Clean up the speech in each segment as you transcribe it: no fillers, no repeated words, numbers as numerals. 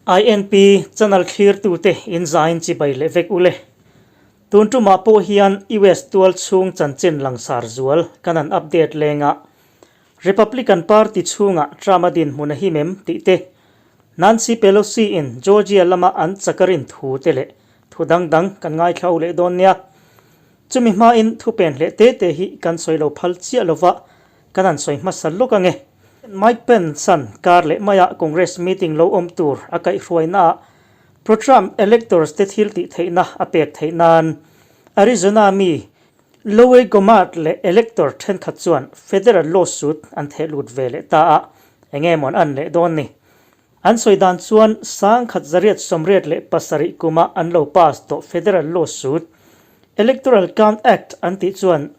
INP channel thlirtute in zain chibai leh vek ule. Tun tumah pawh hian US tual chhung chanchin langsar zual kan han update leng a. Republican Party chhungah Trump a dinhmun a him em tih te, Nancy Pelosi in Georgia lama an chak a rin thu te leh thu dang dang kan ngaithla leh dawn nia. Chumi hmain thupen hleh te te hi kan sawi lo phal chiah lova kan han sawi hmasa lawk ange. Mike Pence-a'n kar leh maia Congress meeting lo awm tur a kaihhruainaah pro-Trump electors te thil tih theihna a pek theih nan Arizona mi Louie Gohmert leh elector thenkhat chuan federal lawsuit an theh lut ve leh ta a, enge mawn an leh dawn ni. An sawi dan chuan 1987 kuma an lo pass tawh federal lawsuit, Electoral Count Act an tih chuan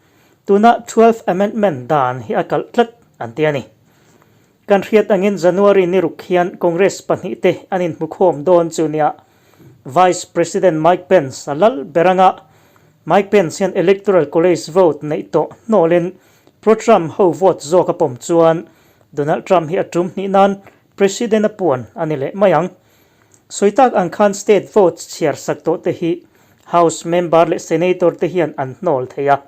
tuna Twelfth Amendment dan hi a kalh tlat an ti a ni. Kan hriat angin January ni ruk hian Congress pahnihte an inhmukhawm dawn chu nia Vice President Mike Pence a lal ber anga Mike Pence hian Electoral College vote neih tawh hnawlin pro-Trump ho vote zawk a pawm chuan Donald Trump hi a tum hnih nan President a puan a ni leh mai ang. Sawi tak ang khan state votes chhiar sak tawh te hi House member leh Senator te hian an hnawl thei a.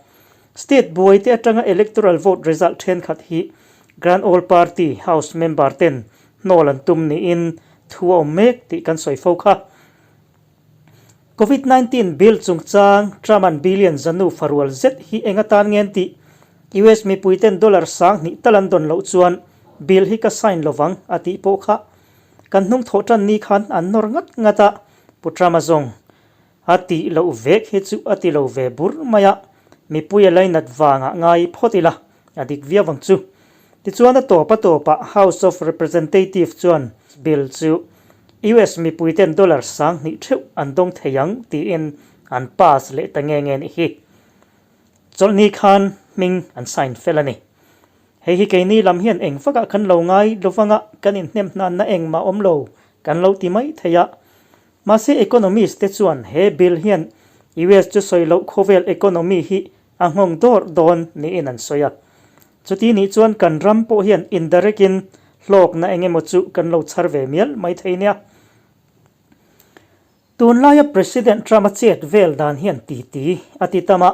State buai te atanga electoral vote result thenkhat hi Grand Old Party House member ten hnawl an tum niin thu a awm mek tih kan sawi fo kha. Covid 19 bill chungchang Trump-a'n billion zanu farual zet hi eng atan ngen tih US mipuiten dollar 2000 tal an dawn loh chuan bill hi ka sign lovang a tih pawh kha kan hnung thawh tan ni khan an nawr ngat ngat a, Pu Trump-a zawng a tih loh vek hi chu a ti lo ve bur mai a, mipui a lainat vangah ngai phawt ila a dik viau ang chu. Tichuan a tawp a tawpah House of Representative chuan bill chu US mipuiten dollar 2000 theuh an dawng thei ang tiin an pass leh ta nge nge nih hi. Chawlhni khan hming an sign fel a ni. Hei hi keini lam hian eng vakah kan lo ngai lovanga kan inhnem hnanna engmah awm lo kan lo ti mai thei a. Mahse economist te chuan he bill hian US chu sawi loh khawvel economy hi a nghawng dawr dawn niin an sawi a. Chuti nih chuan kan ram pawh hian indirect in hlawkna eng emaw chu kan lo chhar ve mial mai thei nia. Tunlaia President Trump-a chet vel dan hian titi a ti tam a,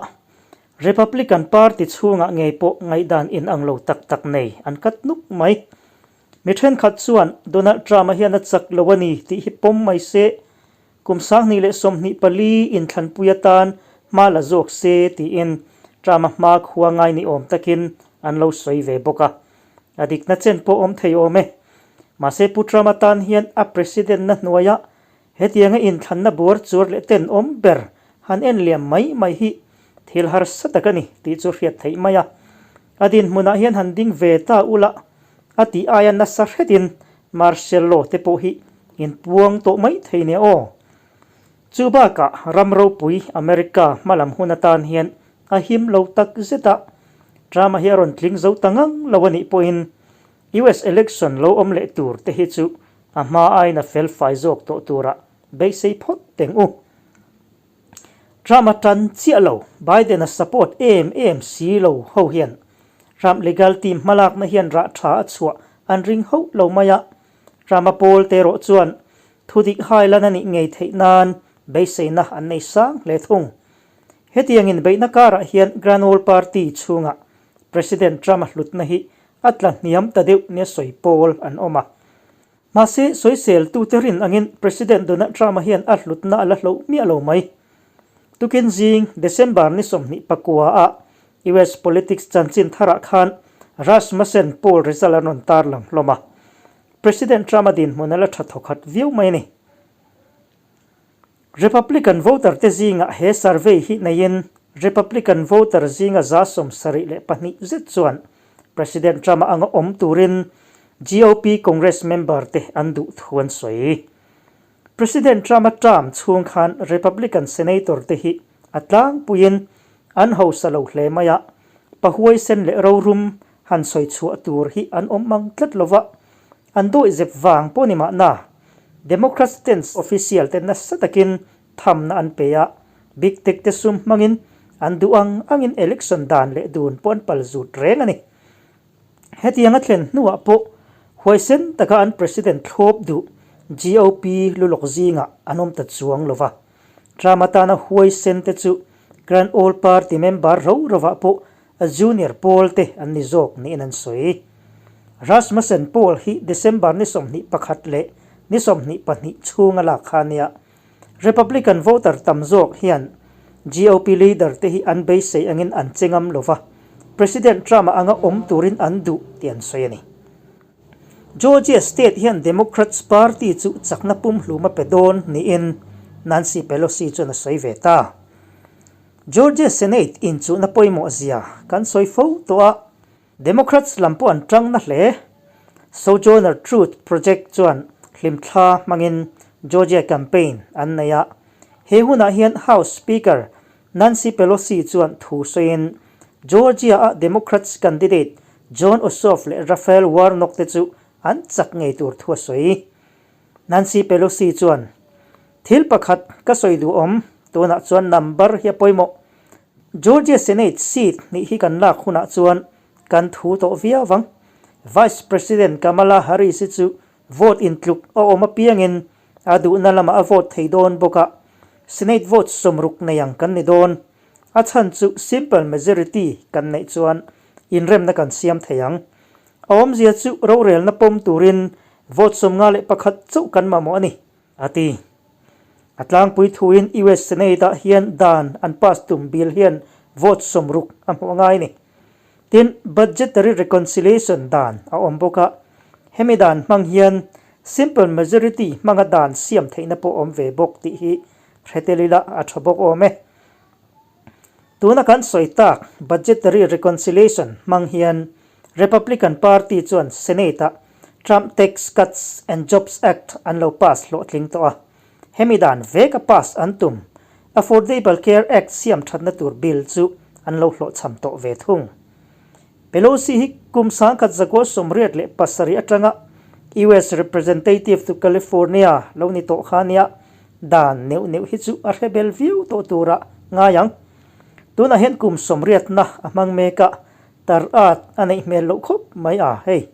Republican Party chhungah ngei pawh ngaihdan inang lo tak tak nei an kat nuk mai. Mi thenkhat chuan Donald Trump-a hian a chak lo a ni tih hi pawm mai se, Kum 2024 inthlanpui atan hma la zawk se tiin Trump-a hma khua ngai ni awm takin an lo sawi ve bawk a. A dikna chen pawh awm thei awm e. Mahse Pu Trump-a tan hian a president-na hnuaia hetianga inthlanna buar chuar leh tenawm ber han en liam mai mai hi thil harsa tak a ni tih chu hriat theih mai a. A dinhmunah hian han ding ve ta ula a tih aia nasa hretin Marcello te pawh hi inpuang tawh mai thei nia aw. Chu bakah ram ropui America hmalam hun atan hian a him lo tak zet a, Trump-a hi a rawn tling zo ta ngang lo a nih pawhin US election lo awm leh tur te hi chu a hma aiin a fel fai zawk tawh turah beisei phawt teng u. Trump-a tan chiah lo, Biden-a support em em si lo ho hian Trump legal team hmalakna hian rah tha a chhuah an ring hauh lo mai a. Trump-a pawl te erawh chuan thudik hailan a nih ngei theih nan beiseina an nei sang hle thung. Hetiangin beihna karah hian Grand Old Party chhungah President Trump-a hlutna hi a tla hniam ta deuh nia sawi pawl an awm a. Mahse, sawiseltute rin angin President Donald Trump-a hian a hlutna a la hloh miah lo mai. Tukin zing, December ni 29-ah US politics chanchin tharah khan Rasmussen poll result an rawn tarlang hlawm a. President Trump-a dinhmun a la tha thawkhat viau mai a ni. Republican voter te zingah he survey hi neiin Republican voter zinga 72 zet chuan President Trump-a anga awm turin GOP Congress member te an duh thu an sawi. President Trump-a term chhung khan Republican senator te hi a tlangpuiin an hausa lo hle mai a, pahuaisen leh rorum han sawi chhuah tur hi an awm mang tlat lova, An dawihzep vang pawh ni mahna, Democrats ten official te nasa takin thamna an pe a, Big Tech te sum hmangin an duh ang angin election dan leh dun pawh an pal zut reng a ni. Hetiang a thlen hnuah pawh huaisen taka an president thlawp duh GOP lulawk zingah an awm ta chuang lo va. Trump atana huaisen te chu Grand Old Party member ro rovah pawh a junior pawl te an ni zawk niin an sawi. Rasmussen poll hi December ni 21 leh ni 22 chhunga lak kha nia. Republican voter tam zawk hian GOP leader te hi an beisei angin an che ngam lo va, President Trump-a anga awm turin an duh tih an sawi a ni. Georgia state hian Democrats party chu chakna pumhlum a pe dawn niin Nancy Pelosi chuan a sawi ve ta. Georgia Senate inchuhna pawimawh zia kan sawi fo tawh a, Democrats lam pawh an tang na hle. Sojourner Truth Project chuan hlimthla hmangin Georgia campaign an nei a. He hunah hian House Speaker Nancy Pelosi chuan thu sawiin Georgia-a Democrats candidate Jon Ossoff leh Raphael Warnock te chu an chak ngei tur thu a sawi. Nancy Pelosi chuan, Thil pakhat ka sawi duhawm, tunah chuan number hi a pawimawh. Georgia Senate seat hnih hi kan lak hunah chuan kan thu tawh viau vang. Vice President Kamala Harris hi chu vote intluk a awm apiangin a duhna lamah a vote thei dawn bawk a, Senate vote 60 nei ang kan ni dawn. A chhan chu simple majority kan neih chuan inremna kan siam thei ang. A awmzia chu rorelna pawm turin vote 51 chauh kan mamawh a ni, a ti. A tlangpui thuin US Senate-ah hian dan an pass tum bill hian vote 60 a hmuh a ngai a ni. Tin, budgetary reconciliation dan a awm bawk a, hemi dan hmang hian simple majority hmanga dan siam theihna pawh awm ve bawk tih hi hre tel ila a tha bawk awm e. Tuna kan sawi tak budgetary reconciliation hmang hian Republican Party chuan Senate-ah Trump Tax Cuts and Jobs Act an lo pass hlawhtling tawh a, hemi dan veka pass an tum Affordable Care Act siam thatna tur bill chu an lo hlawhchham tawh ve thung. Pelosi hi kum 1987 atanga US Representative to California lo ni tawh kha nia dan neuh neuh hi chu a hre bel viau tawh tura ngai ang. Tunah hian kum sawmriatna a hmang mek a, tar at a neih hmel loh khawp mai a hei.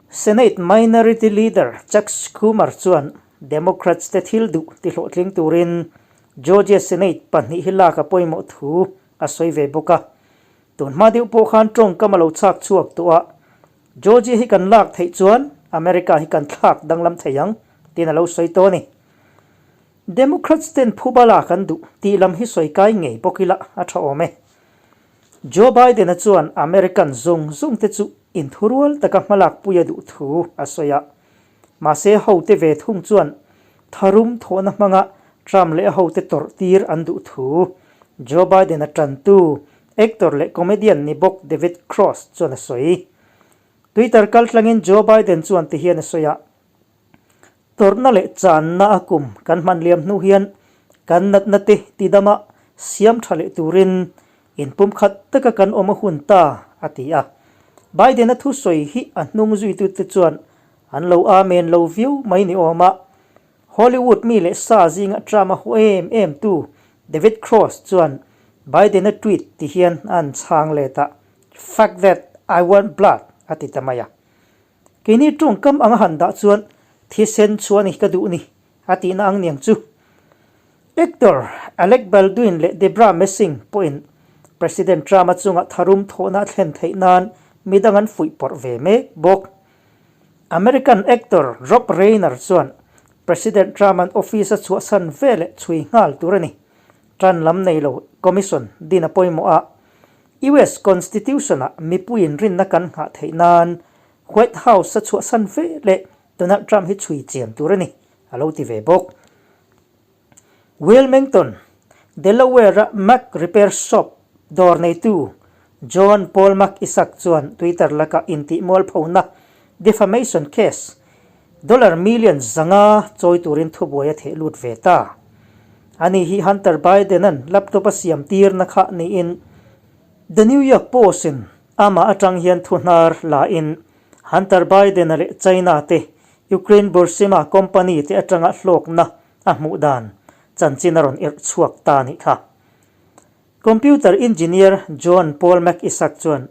Senate Minority Leader Chuck Schumer chuan Democrats te thil duh tihlawhtling turin Georgia Senate pahnih hi lak a pawimawh thu a sawi ve bawk a. Tun hma deuh pawh khan tawngkam a lo chhak chhuak tawh a, Georgia hi kan lak theih chuan America hi kan thlak danglam thei ang tiin a lo sawi tawh a ni. Democrats ten phuba lak an duh tih lam hi sawi kai ngei bawk ila a tha awm e. Joe Biden-a chuan American zawng zawng te chu inthurual taka hmalak pui a duh thu a sawi a. Mahse hote ve thung chuan tharum thawhna hmanga Trump leh a hote tawrh tir an duh thu Joe Biden-a tantu actor leh comedian ni bawk David Cross chuan a sawi. Twitter kaltlangin Joe Biden chuan tihian a sawi a, Tawrhna leh channa a kum kan hman liam hnu hian kan natna te tidama siam tha leh turin inpumkhat taka kan awm a hun ta, a ti a. Biden-a thusawi hi a hnung zuitute chuan an lo amen lo viau mai ni awm a. Hollywood mi leh sa zinga Trump a haw em em tu David Cross chuan Biden-a tweet ti hian a an chhang let a, Fuck that, I want blood, a ti ta mai a. Keini tawngkam anga han dah chuan thisen chuan i ka duh ni a tihna ang niang chu. Actor Alec Baldwin leh Debra Messing pawhin President Trump-a chunga tharum thawhna a thlen theih nan midang an fuih pawrh ve mek bawk. American actor Rob Reiner chuan President Trump-a'n office a chhuahsan veleh chhui nghal tur a ni. Tan lam nei lo commission din a pawimawh a, US Constitution-ah mipuiin rinna kan nghah theih nan White House a chhuahsan ve leh Donald Trump hi chhui chian tur a ni, a lo ti ve bawk. Wilmington, Delaware-a Mac Repair Shop dawr neitu John Paul McIsaac chuan Twitter laka intihmualphona, defamation case, Dollar million 500 chawi turin thubuai a theh lut ve ta. Ani hi Hunter Biden-a'n laptop a siam tirna kha niin The New York Post-in amah atang hian thu hnar la in Hunter Biden-a leh China te Ukraine Burisma company te atanga hlawkna a hmuh dan chanchin a rawn irh chhuak ta nih kha. Computer engineer John Paul McIsaac chuan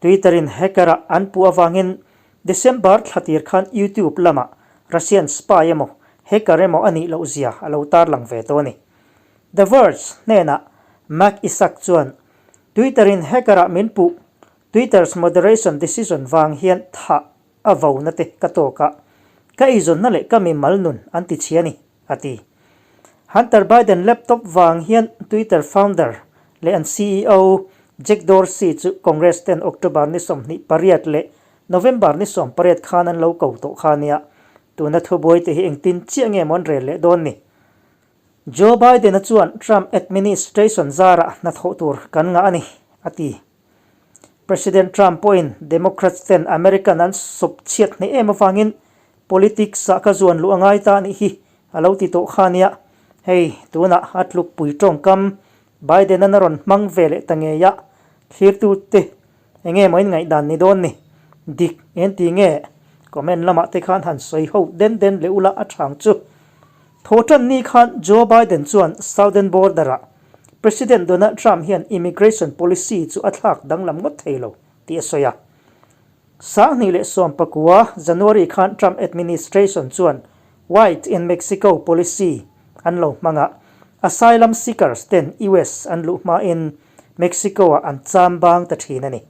Twitter-in hacker-a an puh avangin December thla tir khan YouTube lamah Russian spy emaw hacker emaw a nih loh zia a lo tarlang ve tawh a ni. The Verge hnenah Mac Isaac chuan, Twitter-in hacker-ah min puh, Twitter's moderation decision vang hian thah a vona te ka tawk a, ka eizawnna leh ka mimal nun an ti chhia a ni, a ti. Hunter Biden laptop vang hian Twitter founder leh an ceo Jack Dorsey chu Congress ten October ni 28 leh November ni 18 khan an lo ko tawh kha nia, tuna thubuai te hi engtin chiah nge maw an rel leh dawn ni? Joe Biden-a chuan Trump administration zarah hnathawh tur kan ngah a ni, a ti. President Trump pawhin Democrats ten American an sawp chhiat hneh em avangin politics-ah ka zuan luh a ngai ta a nih hi a lo ti tawh kha nia. Hei, tunah a tlukpui tawngkam Biden-an a rawn hmang ve leh ta ngei a, thlirtute enge maw in ngaihdan ni dawn ni? Dik en ti nge? Comment lamah te khan han sawi ho den den leh ula a chhang chu. Thawhtan ni khan Joe Biden chuan Southern Border-ah President Donald Trump hian immigration policy chu a thlak danglam ngawt thei lo tih a sawi a. 2019 January khan Trump administration chuan White in Mexico policy an lo hmang a, asylum seekers ten US an luh hmain Mexico-ah an cham bang ta thin a ni.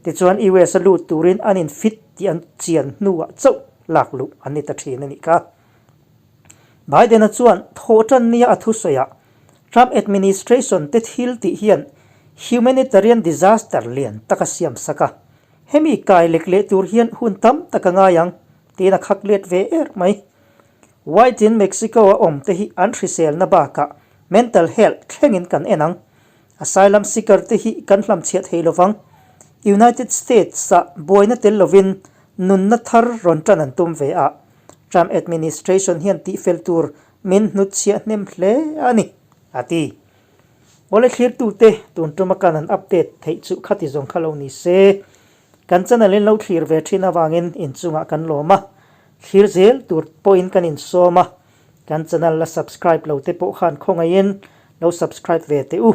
Tichuan US a lut turin an infit tih an chian hnuah chauh lak luh an ni ta thin a nih kha. Biden-a chuan thawhtan nia a thusawiah Trump administration te thil tih hian humanitarian disaster lian tak a siam sak a, hemi kai lek leh tur hian hun tam tak a ngai ang tiin a khak let ve er mai. White in Mexico-a awm te hi an hriselna bakah mental health thlengin kan en ang. Asylum seeker te hi kan hlamchhiah thei lovang. United States-ah buaina tel lovin nunna thar rawn tan an tum ve a, Trump administration hian tihfel tur min hnutchhiah hnem hle a ni, a ti. Awle thlirtute tun tuma kan han update theih chu khati zawng kha lo ni se. Kan channel in lo thlir ve thin avangin inchungah kan lawm a, thlir zel tur pawhin kan insawm a, kan channel la subscribe lo te pawh khan khawngaihin lo subscribe ve teh u.